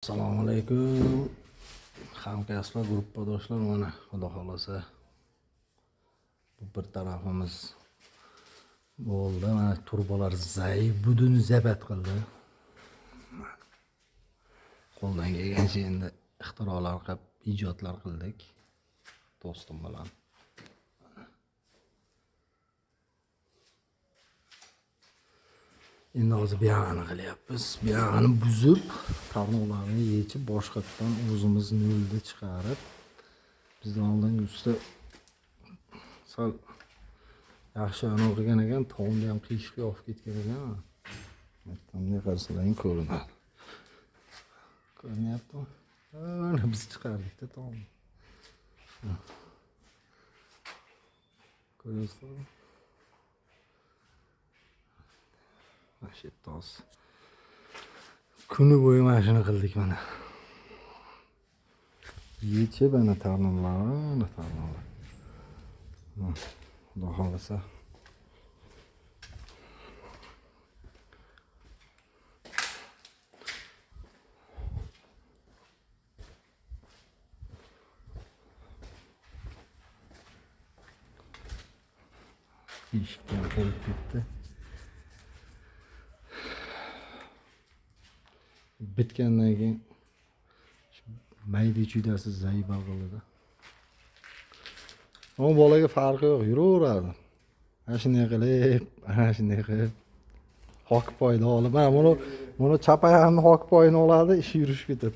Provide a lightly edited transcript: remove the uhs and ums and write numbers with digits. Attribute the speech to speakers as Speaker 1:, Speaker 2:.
Speaker 1: Assalomu alaykum. Hamkasblar, gruppadoshlar, mana xudo xolasa bu bir tarafimiz bo'ldi. Mana turbalar zaif budun zabat qildi. Qo'ldan kelgancha endi ixtirolar qilib, ijodlar qildik do'stim bilan. Endi hozir buyog'ini qilyapmiz. Buyog'ini buzib, tarmoqlarni yechib, boshqatdan o'zimiz nolda chiqarib, bizdan oldingi usta sal yaxshi anavi qilgan ekan, tomni ham qiyshiq yopib ketgan ekan. Bunday qarasalaring ko'rinadi. Ko'rinyaptimi? Mana biz chiqardik-da tomni. Ko'ryapsizmi? Mana shu yerda hozir kuni bo'yi mana shuni qildik mana. Yechib ana tarnomlar, ana tarnomlar. Xudo xohlasa. Eshikka ham qo'yib ketdi. Bitgandan keyin mayda chuydasi zaiba qiladi. Ammo bolaga farqi yo'q, yuraveradi. Ana shunday qilib, ana shunday qilib hok poyda olib, mana buni chap oyog'ini hok poyini oladi, ishi yurishib ketadi.